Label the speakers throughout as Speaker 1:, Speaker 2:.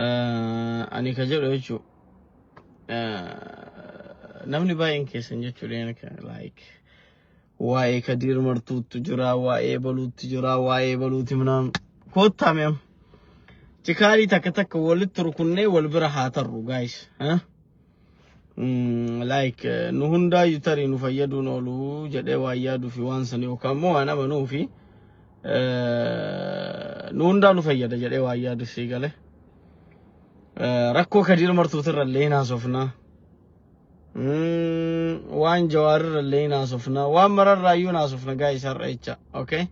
Speaker 1: Ani ka jedhu jechuun namni baay'een keessan jechuudha like waa'ee Kadiir Martuutu jira, waa'ee baluutu jira, waa'ee baluuti minaan koottaa mi'am. Cikaalii takka takka walitti rukunnee wal bira haa tarru, guys. Like nu hundaayyuu tarii nu fayyaduun oolu jedhee waan yaaduu fi waan san yookaan immoo waan amanuu fi nu hundaa nu fayyada jedhee waan yaadu sii gale. Rakkoo Kadiir Martuutirra illee hin haasofnaa. Waan Jawaarirra illee hin haasofnaa. Waan mararraayyuu hin haasofna, guys, har'a jecha. Okay?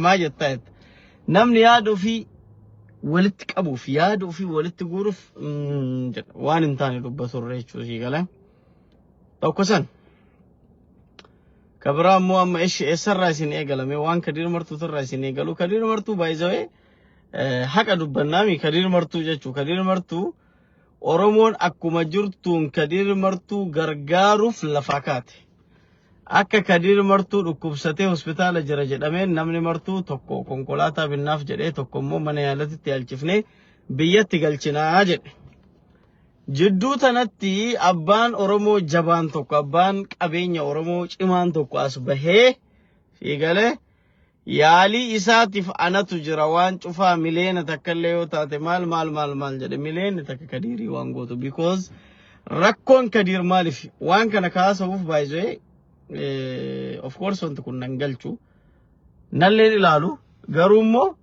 Speaker 1: Maa jettaa jetta. Namni yaada ofii walitti qabuuf, yaada ofii walitti guuruuf jedha. Waan hin taane dubbaturre jechuu sii galee. Tokko san. Ka biraa immoo amma ishi eessarraa isin eegalame? Waan Kadiir Martuutirraa isin eegalu. Kadiir Martuu baay'isawee haqa dubbannaami. Kadiir Martuu jechuu, Kadiir Martuu Oromoon akkuma jirtuun Kadiir Martuu gargaaruuf lafaa kaate. Akka Kadiir Martuu dhukkubsatee hospitaala jira jedhameen namni martuu tokko konkolaataa binnaaf jedhee, tokko immoo mana yaalatitti yaalchifnee biyyatti galchinaa jedhe. Jidduu tanatti abbaan Oromoo jabaan tokko, abbaan qabeenya Oromoo cimaan tokko as bahee fiigalee yaalii isaatiif anatu jira, waan cufaa 1 million illee yoo taate maal maal maal maal jedhe. 1 million Kadiirii waan gootu, because rakkoon Kadiir maaliif waan kana kaasa'uuf baay'isee? Of course wanti kun nan galchu nalleen ilaalu, garuu immoo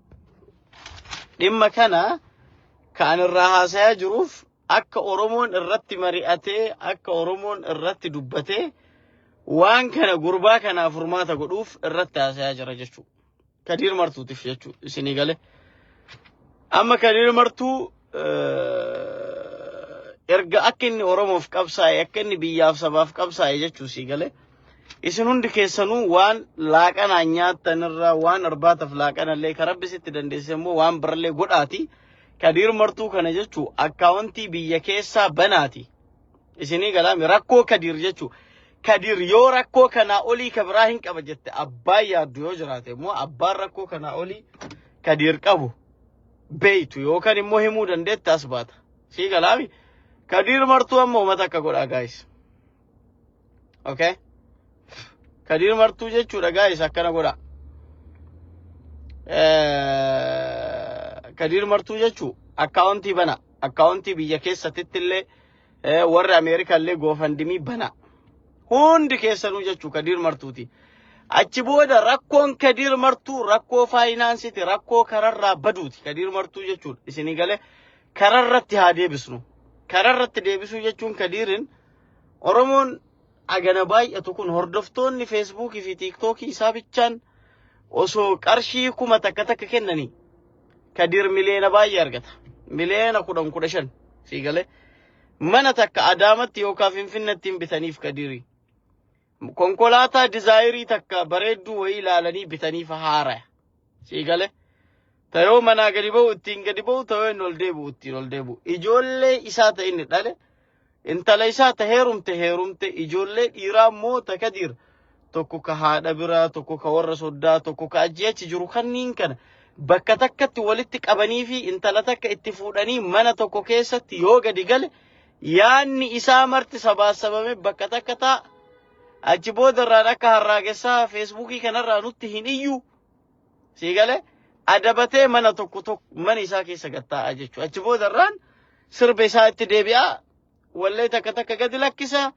Speaker 1: dhimma kana kan irraa haasayaa jiruuf akka Oromoon irratti mari'atee, akka Oromoon irratti dubbatee waan kana gurbaa kanaaf furmaata godhuuf irratti haasayaa jira jechuudha. Kadiir Martuutiif jechuudha isinii galee. Amma Kadiir Martuu erga akka inni Oromoof qabsaa'e, akka inni biyyaaf sabaaf qabsaa'e jechuu sii galee. Isin hundi keessanuu waan laaqanaan nyaattanirraa, waan arbaataaf laaqanallee ka Rabbi sitti dandeesse immoo waan birallee godhaati. Kadiir Martuu kana jechuu akkaawuntii biyya keessaa banaati. Isinii galaami rakkoo Kadiir jechuu. Kadiir yoo rakkoo kanaa olii ka biraa hin qaba jette abbaan yaaddu yoo jiraate immoo, abbaan rakkoo kanaa olii Kadiir qabu beeytu yookaan immoo himuu dandeette as baata. Sii galaami. Kadiir Martuu amma uummata akka godhaa, guys. Okay? Kadiir Martuu jechuudha, guys, akkana godha. Kadiir Martuu jechuu akkaawuntii bana. Akkaawuntii biyya keessatti illee warri Ameerikaa illee GoFundMe bana. Hundi keessanuu jechuu Kadiir Martuuti. Achi booda rakkoon Kadiir Martuu rakkoo faayinaansiti, rakkoo kararraa baduuti Kadiir Martuu jechuudha. Isinii galee kararratti haa deebisnu. Kararratti deebisuu jechuun Kadiirin Oromoon agana baay'atu kun hordoftoonni Feesbuukii fi Tiiktookii isaa bichaan osoo qarshii 1000 takka kennanii Kadiir miliyoona baay'ee argata. Miliyoona 10, 15 sii galee. Mana takka Adaamatti yookaan Finfinneetti hin bitaniif Kadiirii. Konkolaataa Dzire takka bareedduu wayii ilaalanii bitaniif haaraya. Sii galee. Tayoo manaa gadi ba'u ittiin gadi ba'u, tayoo inni ol deebi'u ittiin ol deebi'u. Ijoollee isaa ta'e inni dhale, intala isaa ta heerumte heerumte, ijoollee dhiiraa immoo ta Kadiir tokko ka haadha biraa, tokko ka warra soddaa, tokko ka achi achi jiru kanniin kana bakka takkatti walitti qabanii fi intala takka itti fuudhanii mana tokko keessatti yoo gadi gale yaanni isaa marti sabaasabame bakka takka taa'a. Achi boodarraan akka harraagessaa Feesbuukii kanarraa nutti hin iyyu. Sii galee adabatee mana tokko tokko mana isaa keessa gad taa'a jechuudha. Achi boodarraan sirba isaa itti deebi'a. Wallee takka takka gadi lakkisa.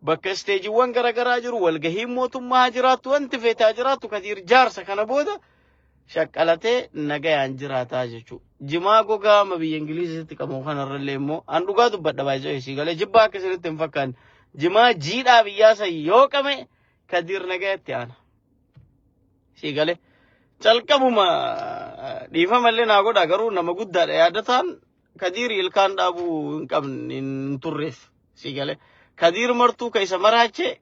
Speaker 1: Bakka isteejiiwwan garaagaraa jiru, walgahiin mootummaa haa jiraattu, wanti feete haa jiraattu, Kadiir jaarsa kana booda shaqqalatee nagayaan jiraataa jechuudha. Jimaa gogaa amma biyya Ingilizitti qabu kanarrallee immoo an dhugaa dubbadha, baay'ee sii galee jibbaa akka isinitti hin fakkaanne. Jimaa jiidhaa biyyaa san yoo qame Kadiir nagayatti aana. Sii galee calqabuma dhiifamallee naa godha, garuu nama guddaadha yaadataan Kadiir ilkaan dhaabuu hin qabne hin turreef sii galee. Kadiir Martuu ka isa maraache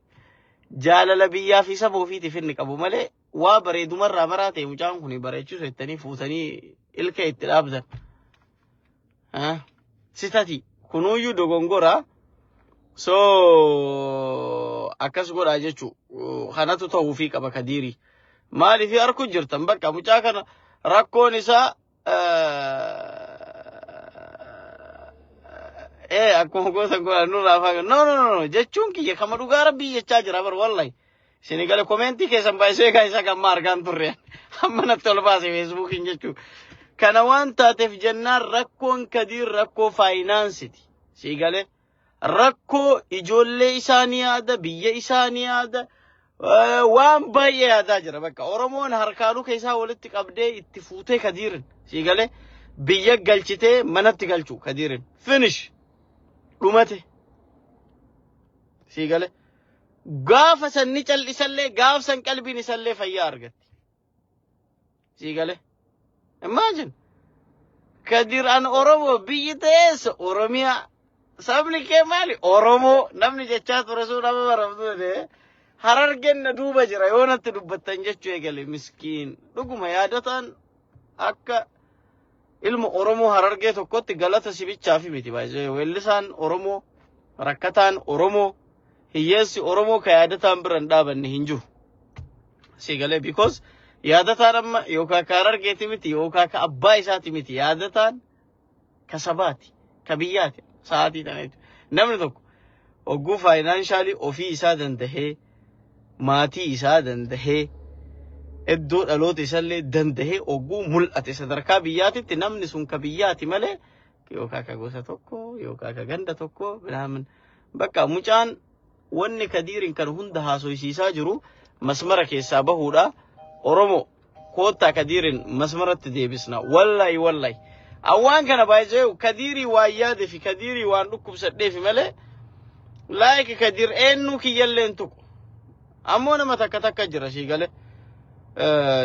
Speaker 1: jaalala biyyaa fi saba ofiitiif inni qabu malee waa bareedumarraa maraa ta'e mucaan kun bareechisu jettanii fuutanii ilka itti dhaabdan. Sitati kunuuyyuu dogongora. So akkas godhaa jechuu kanatu ta'uufii qaba Kadiiri. Maaliif harku jirtan bakka mucaa kana rakkoon isaa akkuma gootan godhan nurraa faaga. No, no, no, no, jechuun kiyya kama dhugaa rabbii jechaa jira bar, wallahi. Isin gale commentii keessan baay'isee kaa isa kan argaan turre amma natti ol baase Facebookiin jechuu. Kana waan taateef jennaan rakkoon Kadiir rakkoo faayinaansiti. Sii galee rakkoo ijoollee isaanii yaada, biyya isaanii yaada, waan baay'ee yaadaa jira bakka. Oromoon harkaa luka isaa walitti qabdee itti fuutee Kadiirin. Sii galee biyya galchitee manatti galchu Kadiirin. Finish. Dhumate. Sii galee. Gaafa san ni cal'isallee, gaaf san qalbiin isallee fayyaa argatti. Sii galee. Imagine. Kadir an Oromoo, biyyi ta'eessa Oromiyaa. Sabni kee maali? Oromoo. Namni jechaa ture sun nama baramtu jedhee. Harargeen na duuba jira yoo natti dubbattan jechuu eegale miskiin. Dhuguma yaadataan akka ilma Oromoo Harargee tokkotti galata sibichaa fi miti baay'ee. Weellisaan Oromoo, rakkataan Oromoo, hiyyeessi Oromoo ka yaadataan bira hin dhaabanne hin jiru. Si galee, because yaadataan amma yookaan ka Harargeeti miti yookaan ka abbaa isaati miti, yaadataan ka sabaati, ka biyyaati sa'aatii tana jechuudha. Namni tokko hogguu financially ofii isaa dandahee, maatii isaa dandahee, iddoo dhaloota isallee dandahee hogguu mul'ate sadarkaa biyyaatitti, namni sun ka biyyaati malee yookaan ka gosa tokko yookaan ka ganda tokko binaamin. Bakka mucaan wanni Kadiirin kan hunda haasoysiisaa jiru masmara keessaa bahuudha. Oromoo, koottaa Kadiirin masmaratti deebisna. Wallahi, wallahi. Awwaan kana baay'ee Kadiirii waan yaade fi Kadiirii waan dhukkubsadheefi malee like Kadiir eenyuu kiyyalleen tuqu. Ammoo nama takka takka jira, sii galee.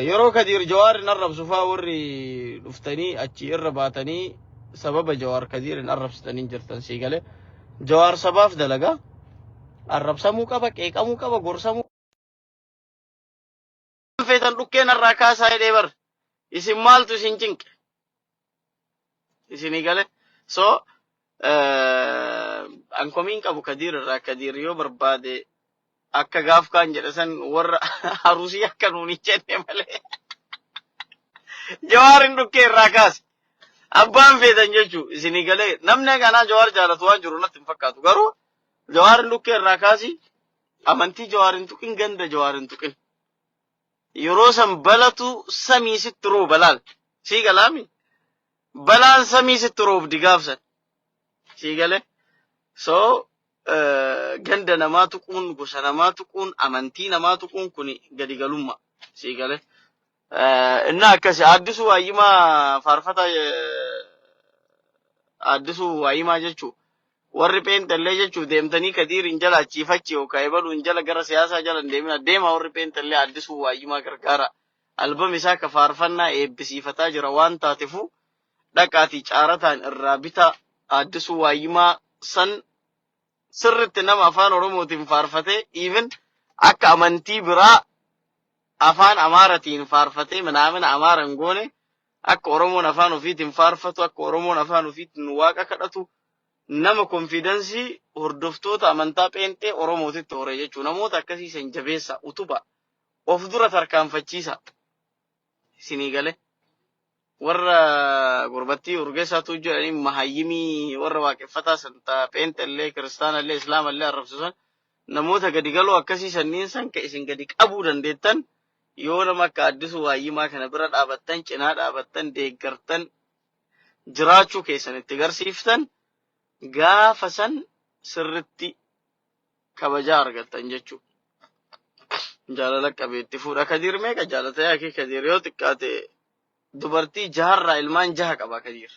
Speaker 1: Yeroo Kadiir Jawaarin arrabsu faa warri dhuftanii achi irra baatanii sababa Jawaar Kadiirin arrabsitanii jirtan, sii galee. Jawaar sabaaf dalagaa. Arrabsamuu qaba, qeeqamuu qaba, gorsamuu. Feetan dhukkeen irraa kaasaa jedhee bar. Isin maaltu isin cinqe? Isinii gale. So, an komiin qabu Kadiir irraa. Kadiir yoo barbaade akka gaaf kaan jedhe san warra harusii akka nuun hin jenne malee. Jawaarin dhukkee irraa kaase. Abbaan feetan jechuu, isinii galee, namni kanaa Jawaar jaalatu waan jiru natti hin fakkaatu. Garuu Jawaarin dhukkee irraa kaasi, amantii Jawaar hin tuqin, ganda Jawaar hin tuqin. Yeroo san balatu samii sitti rooba laal. Sii galaami? Balaan samii sitti roobdi gaafsan. Sii galee? So ganda namaa tuquun, gosa namaa tuquun, amantii namaa tuquun kun gadi galummaa. Sii galee? Inni akkasi Addisuu Waayyimaa faarfata Addisuu Waayyimaa jechuu. Warri pheenxellee jechuu deemtanii Kadiirin jala achiifachi yookaan ebaluun jala gara siyaasaa jala hin deemina. Deema, warri pheenxellee Addisuu Waayyimaa gargaara. Album isaa ka faarfannaa eebbisiifataa jira waan taatefu dhaqaatii caarataan irraa bitaa. Addisuu Waayyimaa san sirritti nama afaan Oromootiin faarfatee, even akka amantii biraa afaan Amaaratiin faarfatee minaamina Amaara hin goone, akka Oromoon afaan ofiitiin faarfatu, akka Oromoon afaan ofiitiin waaqa kadhatu, nama confidence hordoftoota amantaa pheenxee Oromootitti hore jechuudha. Namoota akkasii san jabeessa, utuba, of dura tarkaanfachiisa. Isinii gale? Warra gurbattii urgeessaatu jedhanii mahayyimii warra waaqeffataa san ta pheenxellee, kiristaanallee, islaamallee arrabsisan, namoota gadi galoo akkasii sanniin san ka isin gadi qabuu dandeettan yoo nama akka Addisuu Waayyimaa kana bira dhaabattan, cinaa dhaabattan, deeggartan, jiraachuu keessan itti garsiiftan, gaafa san sirritti kabajaa argattan jechuudha. Jaalala qabeetti fuudha. Kadiir meeqa jaalata yaakii? Kadiir yoo xiqqaate dubartii jaharraa ilmaan jaha qaba Kadiir.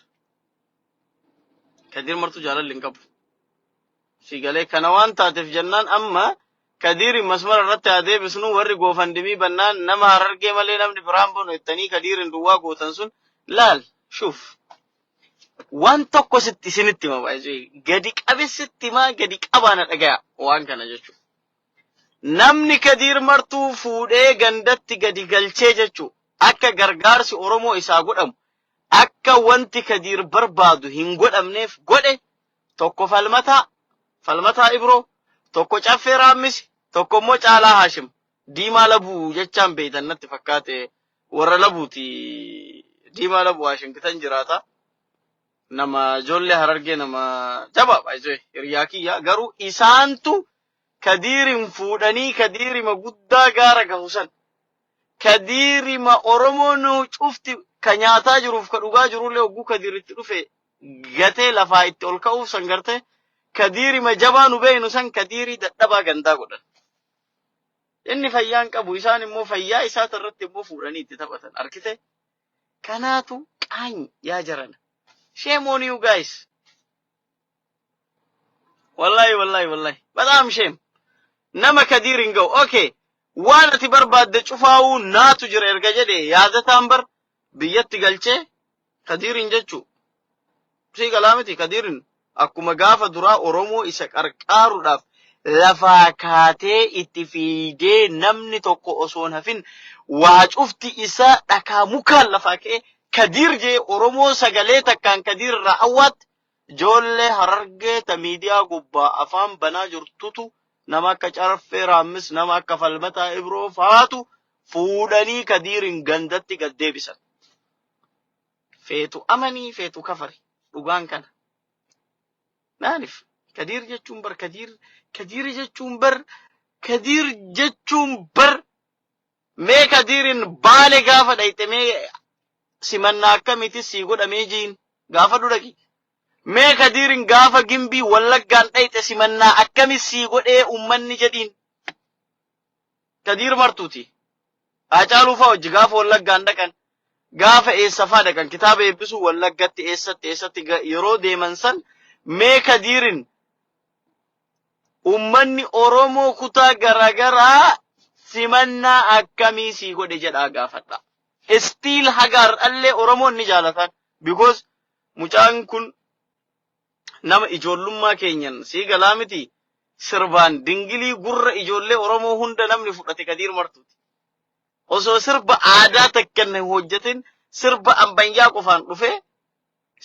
Speaker 1: Kadiir martuu jaalalli hin qabu. Si galee? Kana waan taateef jennaan amma Kadiirin masmara irratti haa deebisnu. Warri GoFundMe bannaan nama Harargee malee namni biraan banu jettanii Kadiirin duwwaa gootan sun laal shuuf. Waan tokko sitti isinitti hima, baay'ee gadi qabe sitti himaa, gadi qabaa na dhagaya waan kana jechuudha. Namni Kadiir Martuu fuudhee gandatti gadi galchee jechuudha. Akka gargaarsi Oromoo isaa godhamu, akka wanti Kadiir barbaadu hin godhamneef godhe, tokko Falmataa, Falmataa Ibroo, tokko Caffee Raammisi, tokko immoo Caalaa Haashim. Diimaa Labuu jechaan beeytan natti fakkaate, warra Labuuti. Diimaa Labuu Waashingtan jiraata. Nama ijoollee Harargee, nama jabaa baay'ee hiriyaa kiyya. Garuu isaantu Kadiirin fuudhanii, Kadiirima guddaa gaara gahu san, Kadiirima Oromoon cufti ka nyaataa jiruuf ka dhugaa jirullee hogguu Kadiiritti dhufe gatee lafaa itti ol ka'uuf san garte, Kadiirima jabaa nu beeynu san Kadiirii dadhabaa gandaa godhan. Inni fayyaan qabu, isaan immoo fayyaa isaata irratti immoo fuudhanii itti taphatan arkite. Kanaatu qaanyi yaa jarana. Shame on you guys. Wallahi, wallahi, wallahi. በጣም shame. Nama Kadiir hin ga'u. Okay. Waan ati barbaadde cufaa'uu naatu jira erga jedhe yaadataan bar biyyatti galchee Kadiirin jechuu. Sii galaa miti? Kadiirin akkuma gaafa duraa Oromoo isa qarqaaruudhaaf lafaa kaatee itti fiigee, namni tokko osoo hin hafin waa cufti isaa dhakaa mukaan lafaa ka'ee Kadiir jee Oromoo sagalee takkaan Kadiir irraa awwaatti. Ijoollee Harargee ta miidiyaa gubbaa afaan banaa jirtutu, nama akka Carfee Raammis, nama akka Falmataa Ibroo faatu fuudhanii Kadiirin gandatti gad deebisan. Feetu amanii, feetu kafari, dhugaan kana. Maaliif? Kadiir jechuun bar, Kadiir, Kadiir jechuun bar, Kadiir jechuun bar, mee Kadiirin Baale gaafa dhayxe mee simannaa akkamiitis sii godhamee jiin gaafa dhaqi. Mee Kadiirin gaafa Gimbii, Wallaggaan dhayxe simannaa akkamis sii godhee ummanni jedhiin. Kadiir Martuuti. Haacaaluu fa'aa wajji gaafa Wallaggaan dhaqan, gaafa eessa fa'aa dhaqan, kitaaba eebbisuu Wallaggatti, eessatti eessatti yeroo deeman san, mee Kadiirin ummanni Oromoo kutaa garaagaraa simannaa akkamii sii godhe jedhaa gaafadha. Still haga har'allee Oromoon ni jaalatan. Because mucaan kun nama ijoollummaa keenyan, sii galaa miti, sirbaan dingilii gurra ijoollee Oromoo hunda namni fudhate Kadiir Martuuti. Osoo sirba aadaa takka hin hojjetin sirba ammayyaa qofaan dhufee,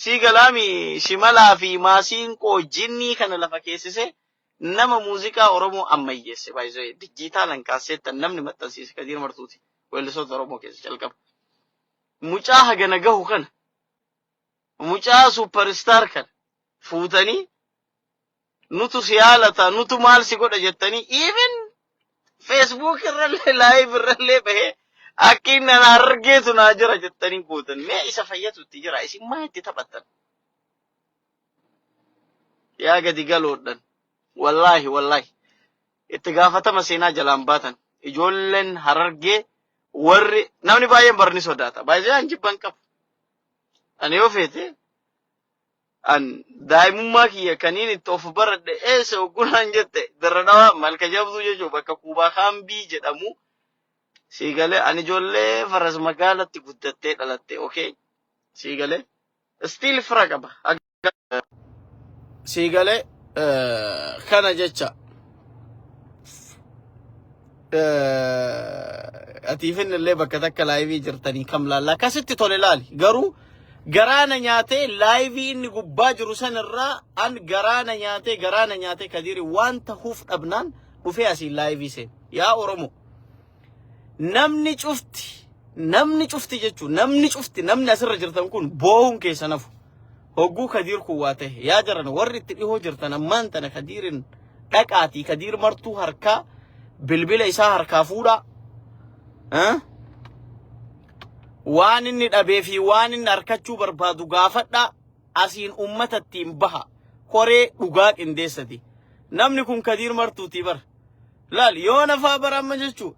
Speaker 1: sii galaami, shimalaa fi maasiinqoo jinnii kana lafa keessisee nama muuziqaa Oromoo ammayyeesse, baay'isee dijitaalan kaasseettan namni maxxansiise Kadiir Martuuti, weellisoota Oromoo keessa calqaba. Mucaa hagana gahu kana, mucaa superstar kana fuutanii nutu si yaalata, nutu maal si godha jettanii, even Facebook irrallee live irrallee bahee akka inni na argeetu naa jira jettanii gootan. Mee isa fayyatu itti jira, isin maa itti taphattan? Yaa gadi galoodhan, wallaahi, wallaahi, itti gaafatama seenaa jalaan baatan. Ijoolleen Harargee warri namni baay'een barni sodaata. Baay'ee an jibban qabu. Ani yoo feete an daa'imummaa kiyya kaniin itti of baradhe eessa oggunaan jette, Dirra Dhawaa, Malka Jabduu jechuun bakka Kuubaa Kaambii jedhamu, sii galee? Ani ijoollee faras magaalatti guddattee dhalatte, okay, sii galee? Still fira qaba, sii galee? Kana jecha atiifin illee bakka takka live jirtanii kam laalla akkasitti tole laali. Garuu garaana nyaatee live inni gubbaa jiru sanirraa an garaana nyaatee, garaana nyaatee Kadiiri waan tahuuf dhabnaan dhufee asiin live seen. Yaa Oromoo, namni cufti, namni cufti jechuun namni cufti, namni asirra jirtan kun boohuun keessa nafu hogguu Kadiir kun waa ta'e. Yaa jaran, warri itti dhihoo jirtan, ammaan tana Kadiirin dhaqaatii Kadiir Martuu harkaa bilbila isaa harkaa fuudhaa. Waan inni dhabee fi waan inni harkachuu barbaadu gaafadhaa, asiin ummata ittiin baha, koree dhugaa qindeessati. Namni kun Kadiir Martuutii bara. Laal, yoo nafaa bara amma jechuu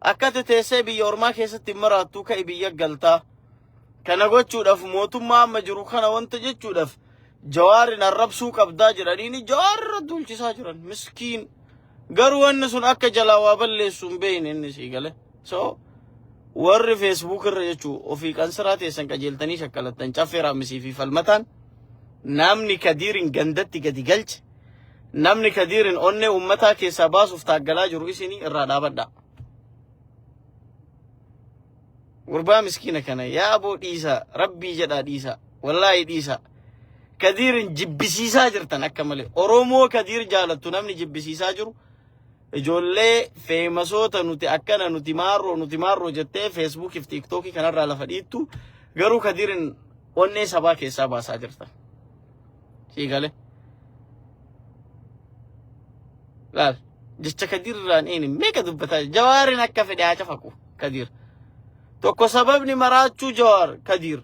Speaker 1: akkati teessee biyya ormaa keessatti hin maraattuu, ka'i biyya galtaa. Kana gochuudhaaf mootummaa amma jiru kana wanta jechuudhaaf Jawaarin arrabsuu qabdaa jedhanii Jawaar irra duulchisaa jiran, miskiin. Garuu wanni sun akka jalaa waa balleessu hin beekne inni, sii gale. So warri Facebook irra jechuu ofii qansiraa teessan qajeeltanii shakkalattan, Caffee Raammisii fi Falmataan, namni Kadiirin gandatti gadi galche, namni Kadiirin onnee uummataa keessaa baasuuf taaggalaa jiru isinii irraa dhaabadha. Gurbaa miskiina kana yaa aboo dhiisaa, rabbii jedhaa dhiisaa, wallaahi dhiisaa. Kadiirin jibbisiisaa jirtan akka malee. Oromoo Kadiir jaalattu namni jibbisiisaa jiru. Ijoollee feemasoota nuti akkana nuti maarroo nuti maarroo jettee Feesbuukii fi Tiiktookii kanarraa lafa dhiittu garuu Kadirin onnee sabaa keessaa baasaa jirta. Sii galee. Laal jecha Kadir irraan eeni meeqa dubbataa jira? Jawaarin akka fedhe haa cafaqu Kadir. Tokko sababni maraachuu Jawaar Kadir.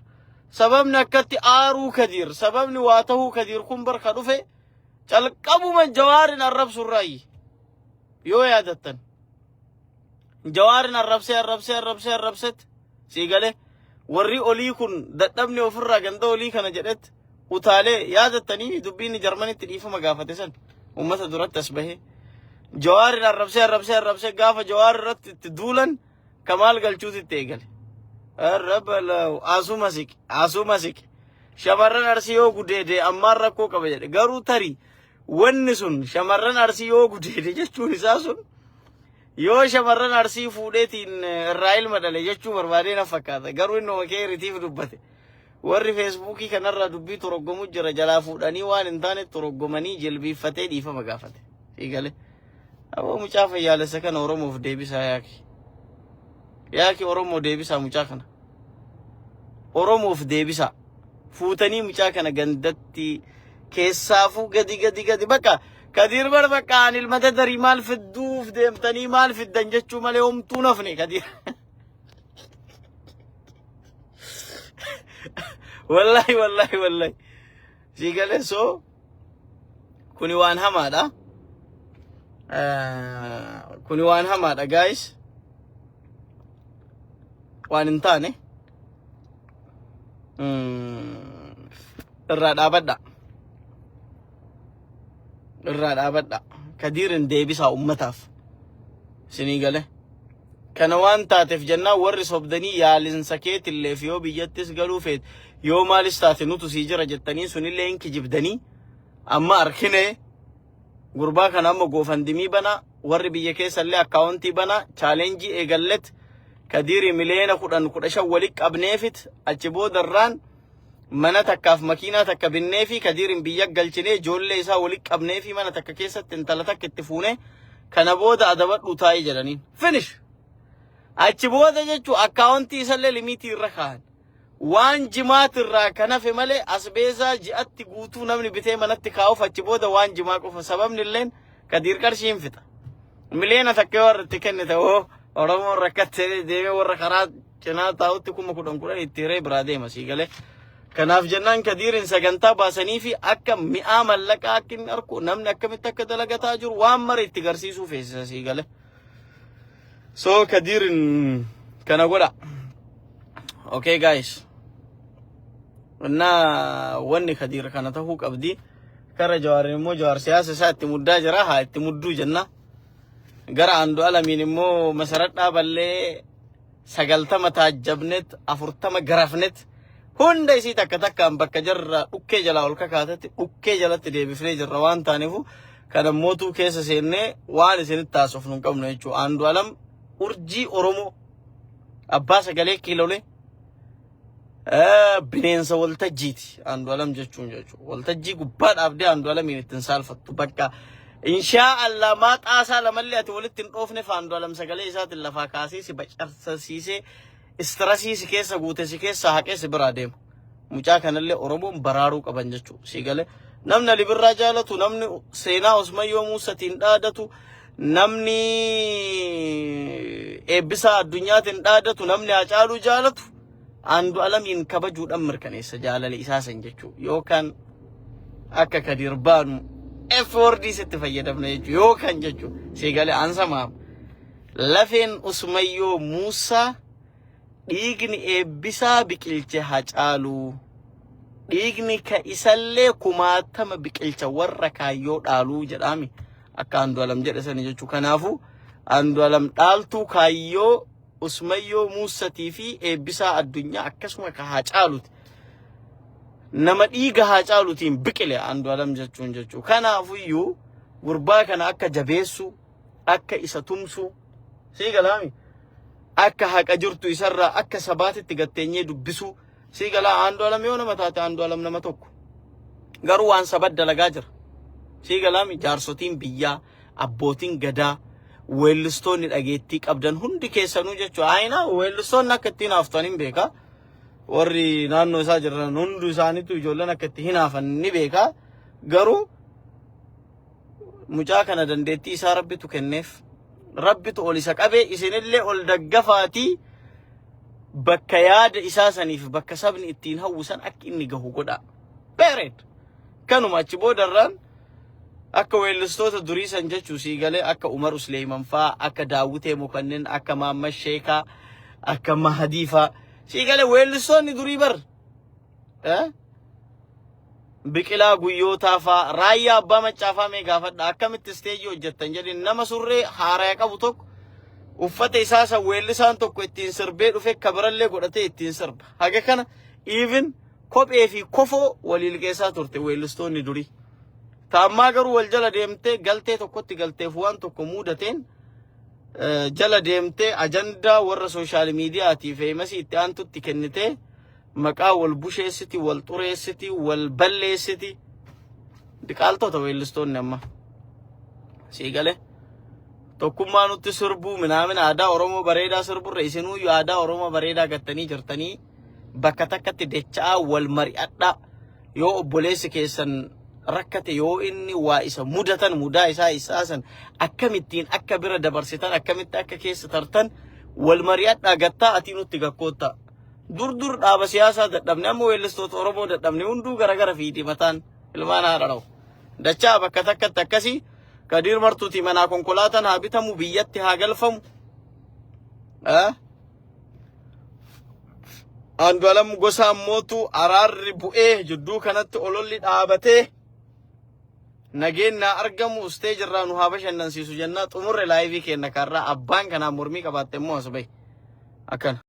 Speaker 1: Sababni akkatti aaruu Kadir. Sababni waa tahuu Kadir kun barka dhufe calqabuma Jawaarin arrabsu irraayi. Yoo yaadattan. Jawaarin arrabsee arrabsee arrabsee arrabsetti sii galee warri olii kun dadhabni ofirraa ganda olii kana jedhetti utaalee yaadattanii dubbiin Jarmanitti dhiifama gaafate san uummata duratti as bahee Jawaarin arrabsee arrabsee arrabsee gaafa Jawaar irratti itti duulan Kamaal Galchuuti itti eegale. Arrabalaw asuma siqe asuma siqe shamarran Arsii yoo gudeede ammaan rakkoo qaba jedhe garuu tarii wanni sun shamarran Arsii yoo gudeede jechuun isaa sun yoo shamarran Arsii fuudheetiin irraa ilma dhale jechuu barbaadee na fakkaata. Garuu inni oma keeritiif dubbate. Warri Feesbuukii kanarraa dubbii toroggomu jira jalaa fuudhanii waan hin taane toroggomanii jilbiiffatee dhiifama gaafate. Fiigale. Aboo mucaa fayyaalessa kana Oromoof deebisaa yaaki. Yaaki Oromoo deebisaa mucaa kana. Oromoof deebisaa. Fuutanii mucaa kana gandatti keessaafuu gadi gadi gadi bakka Kadiir bar bakka ani ilma dadarii maal fidduuf deemtanii maal fiddan jechuu malee homtuu nafne Kadiir. Wallahi wallahi wallahi. Sii galee soo kuni waan hamaadha. Kuni waan hamaadha guys. Waan hin taane. Irraa dhaabadha. Irraa dhaabadha. Kadiirin deebisaa ummataaf. Isinii gale. Kana waan taateef jennaan warri sobdanii yaalinsa keetilleef yoo biyyattis galuu feet yoo maalis taate nutu sii jira jettanii sunillee hin kijibdanii amma arkine gurbaa kana amma GoFundMe bana warri biyya keessallee akkaawuntii bana challenge eegallet Kadiiri miliyoona 10 15 walitti qabneefit achi boodarraan mana takkaaf makiinaa takka binneefi Kadiirin biyya galchinee ijoollee isaa walitti qabneefi mana takka keessatti intala takka itti fuune kana booda adabadhu taa'ii jedhaniin. Finish! Achi booda jechuun akkaawuntii isallee limitii irra kaahan. Waan jimaatirraa kan hafe malee asbeezaa ji'atti guutuu namni bitee manatti kaa'uuf achi booda waan jimaa qofa sababni illeen Kadiir qarshii hin fixa. Miliyoona 1 yoo irratti kennite hoo Oromoon rakkattee deemee warra karaa cinaa taa'utti 10,000 10,000 itti hiree biraa deema sii galee. Kanaaf jennaan Kadiirin sagantaa baasanii fi akka mi'aa mallaqaa akka inni arku namni akkamitti akka dalagataa jiru waan mara itti garsiisuu feesisa sii galee. So Kadiirin kana godha. Okay guys. Innaa wanni Kadiir kana tahuu qabdi. Kara Jawaarin immoo Jawaar siyaasa isaa itti muddaa jira haa itti mudduu jenna. Gara Andu'aalamiin immoo Masarat Dhaaballee 90 taajjabnet 40 garafnet hunda isii takka takkaan bakka jarra dhukkee jalaa ol kakaatetti dhukkee jalatti deebifnee jirra waan taaneefu kana mootuu keessa seennee waan isinitti taasofnu hin qabnu jechuudha. Andu'aalam urjii Oromoo abbaa sagalee kiilolee bineensa waltajjiiti Andu'aalam jechuun jechuudha. Waltajjii gubbaa dhaabdee Andu'aalamiin ittiin saalfattu bakka inshaa Allah maa xaasaa lamallee ati walitti hin dhoofne fa Andu'aalam sagalee isaatiin lafaa kaasee si bacarsasiisee stress si keessa guute si keessa haqee si biraa deema. Mucaa kanallee Oromoon baraaruu qaban jechuudha. Si galee namni Ali Birraa jaalatu namni seenaa Usmayyoo Muusatiin dhaadatu namni Eebbisaa Addunyaatiin dhaadatu namni Hacaaluu jaalatu Andu'aalamiin kabajuudhaan mirkaneessa jaalala isaa san jechuudha. Yookaan akka Kadir baanu F wordii sitti fayyadamna jechuudha. Yookaan jechuudha. Si galee ansamaam. Lafeen Usmayyoo Muusaa dhiigni Eebbisaa biqilche Hacaaluu. Dhiigni ka isallee kumaatama biqilcha warra kaayyoo dhaaluu jedhaami. Akka Andu'aalam jedhe sani jechuudha. Kanaafuu Andu'aalam dhaaltuu kaayyoo Usmayyoo Muusatii fi Eebbisaa Addunyaa akkasuma ka Hacaaluuti. Nama dhiiga Hacaaluutiin biqile Andu'aalam jechuun jechuudha. Kanaafuyyuu gurbaa kana akka jabeessu, akka isa tumsu, sii galaami. Akka haqa jirtu isarraa akka sabaatitti gatteenyee dubbisu, sii galaa Andu'aalam yoo nama taate Andu'aalam nama tokko. Garuu waan saba dalagaa jira. Sii galaami jaarsotiin biyyaa, abbootiin gadaa, Weellistoonni dhageettii qabdan hundi keessanuu jechuudha. Ayinaa weellistoonni akka ittiin haaftan hin beeka. Warri naannoo isaa jiran hundi isaaniitu ijoolleen akka itti hinaafan ni beeka. Garuu mucaa kana dandeettii isaa Rabbitu kenneef. Rabbitu ol isa qabee, isinillee ol daggafaatii bakka yaada isaa saniif, bakka sabni ittiin hawwu san akka inni gahu godha. Period. Kanuma achi boodarraan akka weellistoota durii san jechuu sii galee, akka Umar Usleeyman faa, akka Daawwitee Mokannin, akka Maammas Sheekaa, akka Mahadii faa, sii galee, weellistoonni durii bar Biqilaa Guyyootaa faa, Raayyaa Abbaa Maccaa faa mee gaafadha, akkamitti isteejii hojjettan jedhin. Nama surree haaraya qabu tokko, uffata isaa san weellisaan tokko ittiin sirbee dhufe kabirallee godhatee ittiin sirba. Haga kana even kophee fi kofoo walii liqeessaa turte weellistoonni durii. Taammaa garuu wal jala deemtee galtee tokkotti galteef waan tokko muudateen jala deemtee ajandaa warra social mediaatii famousii itti aantutti kennitee maqaa wal busheessiti, wal xureessiti, wal balleessiti. Diqaaltota weellistoonni amma. Sii galee? Tokkummaa nutti sirbuu minaamin aadaa Oromoo bareedaa sirburra isinuyyuu aadaa Oromoo bareedaa gattanii jirtanii. Bakka takkatti decha'aa wal mari'adhaa. Yoo obboleessi keessan rakkate, yoo inni waa isa mudatan, mudaa isaa isaa san akkamittiin akka bira dabarsitan, akkamitti akka keessa tartan wal mari'adhaa. Gattaa atii nutti gakkoottaa. Dur dur dhaaba siyaasaa dadhabne, amma weellistoota Oromoo dadhabne. Hunduu garagara fiiti mataan ilmaan haadha dha'u. Dachaa bakka takkatti akkasii. Kadiir Martuuti manaa konkolaataan haa bitamu, biyyatti haa galfamu. Andu'aalam Gosaa mootu araarri bu'ee jidduu kanatti ololli dhaabatee nageenyaa argamu ustee jirraa nu haa bashannansiisu jennaa xumurre live kenna karraa. Abbaan kanaa mormii qabaatte immoo as bahi akkana.